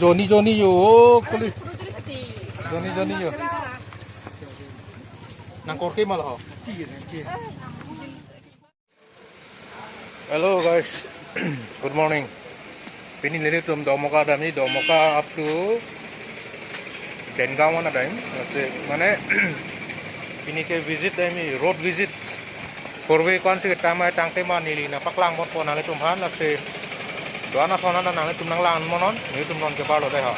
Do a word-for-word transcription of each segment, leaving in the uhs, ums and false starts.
Joni, joni yo, oh, kuli. Joni, joni yo. Nangkorte ma la ho. Hello guys, good morning. Pini nelitum Domoka damji, Domoka up to Dengaon adai. Lasi mane pini ke visit damji, road visit. Four way ko-ansi ketang ma tangte ma neli nangpaklang ponpo nanglitum aphan, lasi do-an ason an nanglitum nanglang monon, nelitum non kebarlo dei ho.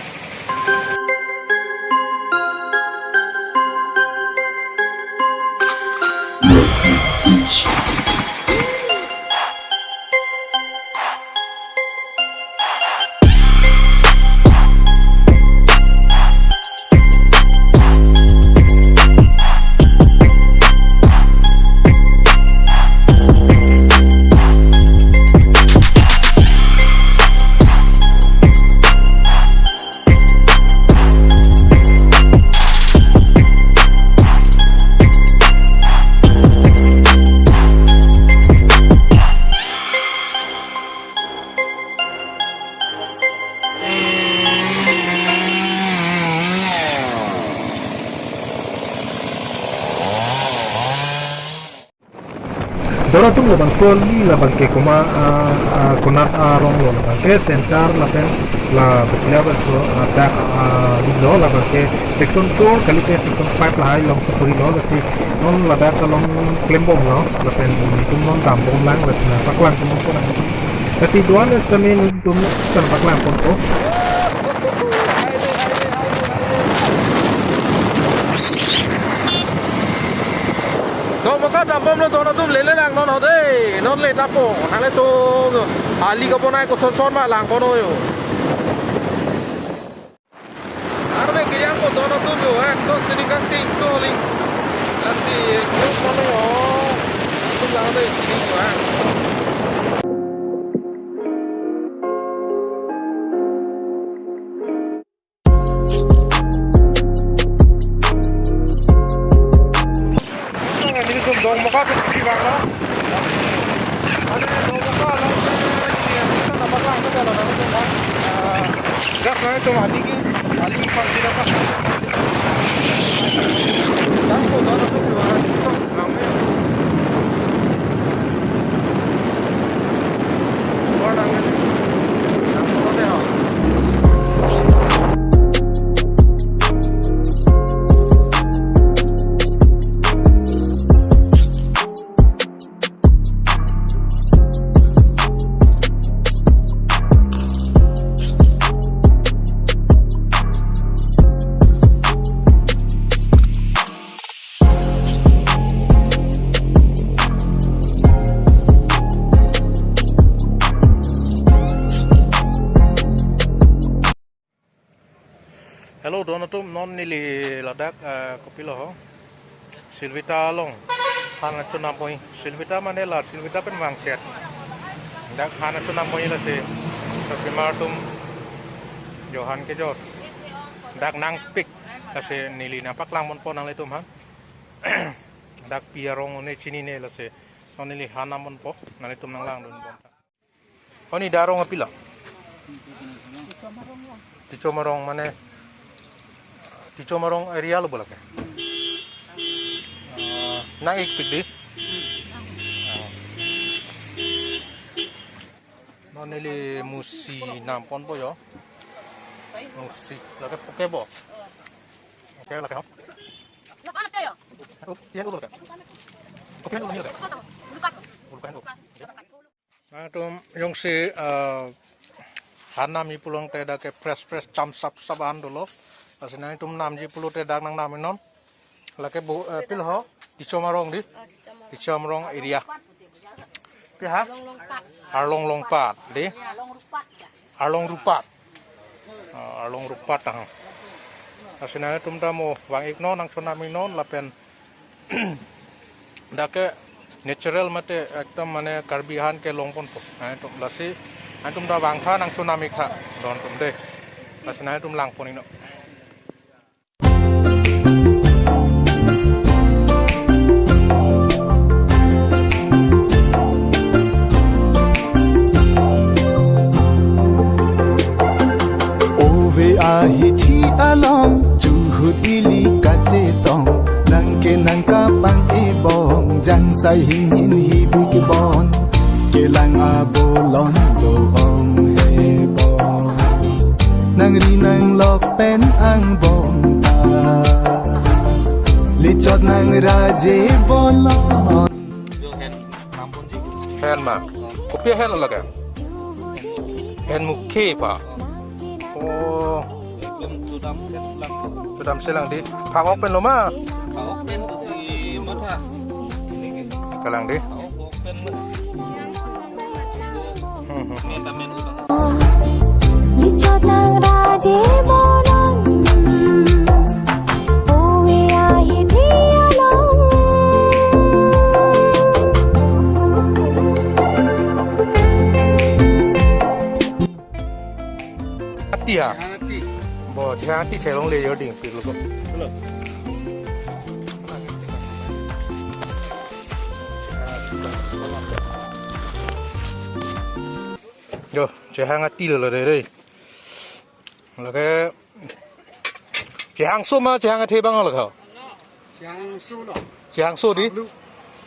Don atum, labangso ali labang ke komat, ah, ah, konat arong lo, labang ke center lapen la Bekulia bangso, ah, dak, ah, lo, labang ke section four kalipe section five lahai along si puri lo, lasi non ladak along klembomlo, lapen nelitum non dambomlang, lasi nangpaklang ponpo nang. Lasi do-an sitame nelitum nangpaklang ponpo. Domoka dambomlo don atum, lele lang non ho dei, non le dapo, nanglitum ali kabonai kosonson ma lang kono yo. Arve kiriang ko don atum yo, eh, to sining kangting soli. Lasi, eh, ko kono yo, atum lang dei sining yo, eh. Nelitum Domoka ke pibang lo. Ane Domoka lo. Nangpaklang ke lo, nangpaklang. Ah, gas na itu mati ki, mati pang sida pa. Dang ko don atum yo, ah. Hello, don atum, non neli ladak, eh, kopilo ho, Silvita along han chonam ponji. Silvita mane la Silvita pen vangchet. Dak han chonam ponji, lasi sarpimar atum jo han kejor. Dak nangpik, lasi neli nangpaklang ponpo nanglitum aphan. Dak pi arong ne chinine, lasi non neli han nam ponpo, nanglitum nanglangdun pon. Oni dak arong apilo? Tichom arong mane, Tichom arong area lo bo lake. Ah, nang-ikpik dei. Ah. Non neli musi nam ponpo yo. Musi lake poke bo. Oke, lake ho. Oke, lake. Oke, lake. Nangtum jongsi, eh, han namji pulote dak ke fresh fresh cham sap sap an dolo. Lasi nangtum namji pulote dak nangnam non. Lake bo, eh, pil ho, Tichom arong dei. Tichom arong area. Pi ha? Arlong Longpat dei. Arlong Rupat. Ah, Arlong Rupat ah. Lasi nangtum ta mo vang-iknon, nangchonam-iknon lapen dak ke natural mate ekdom mane Karbi ahan kelong ponpo. Nangtum lasi, nangtum ta vangtha, nangchonam-iktha don atum dei. Lasi nangtum lang pon-iknon. Ove Ahithi along chuhut ili kachetong, nang ke nang kapang ebong, jangsai hinghin hivik bon, kelang abolon do-ong hebong, nang ri nang lok pen angbong ta, lichot nang raje bolon. Hen ma. Kopi hen lake? Hen mukhe pa. Oh. Ekdom chudam set lang. Chudam selang dei. Phak-ok pen lo ma? Phak-ok pen pusi matha. Kalang dei. Phak-ok pen ma. Hmm, hmm. Meta men utang. Lichot nang raje bolon. Ove ahithi along. Ati ha? Ati. Bo, chehang ati chelongle yo ding pik lo ko. Yo, chehang ati lo lo dei dei. Lake chehangso ma chehang athe abang lo kho? Chehangso lo. Chehangso dei? Hanglu.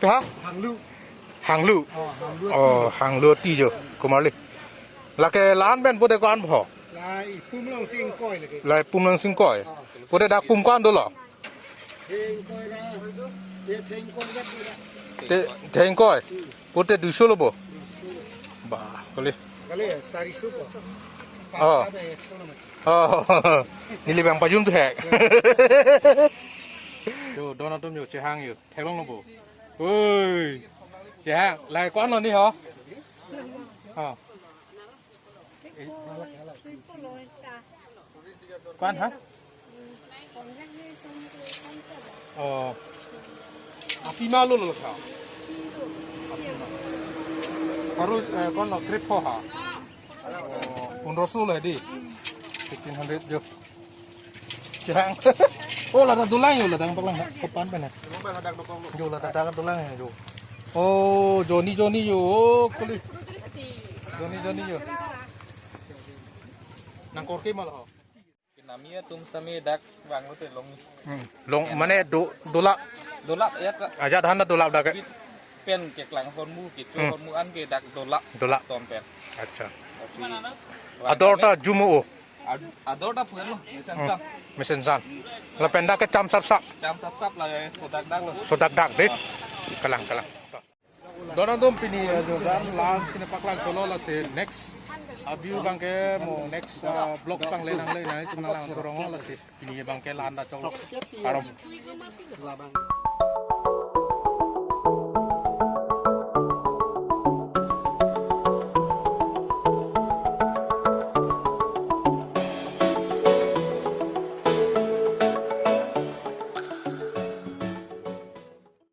Pe ha? Hanglu. Hanglu. Oh, hanglu. Oh, hanglu ati jo. Komarli. Lake la-an pen pute ko-an pho? Lai pum long sing koi lake. Lai pum long sing koi. Oh. Pute dak pum ko-an dolo? Theng koi ra. Ye theng koi ra. Te, theng koi. Hmm. Pute duiso lo bo? Ba, kali. Kali, sariso po. Oh. Pata be ekso lo mati. Oh. Neli bang pajun tu hek. Yo, don atum yo, chehang yo. Theklong lo bo. Oi. Chehang, lai ko-an lo ni ho? Oh. Ko-an ha? Oh. Apima lo lo kha. Baru, eh, ko-an lo, krep pho ha. Oh, pondroso lo dei. Fifteen hundred jo. Chehang. Oh, ladak dolang yo, ladak paklang. Ko-an pen ha? Yo, ladak dak dolang yo. Oh, jonni jonni yo. Oh, kali. Jonni jonni yo. Nang korte ma lo ho? Nami atum sami dak vang lote long. Hmm. Long mane do, dolap. Dolap ya ta. Ajat han ta dolap dak ke. Pen keklang ahormu, kecho, hmm, ahormu an ke dak dolap. Dolap. Ton pen. Acha. Tapi ador ta jumo o. Ad-, ador ta pu-en lo, mesen san. Hmm. Mesen san. Lapen dak ke cham sapsap. Cham sapsap la, ya, sodak dak lo. Sodak dak dei. Ah. Kalang, kalang. Don atum, pini, eh, jo dan la-an si ne paklang solo, lasi next, ah, view abang ke mo next, ah, vlog abang le nangle nang itum nanglang torong, lasi pini abang ke la-an ta chok arom.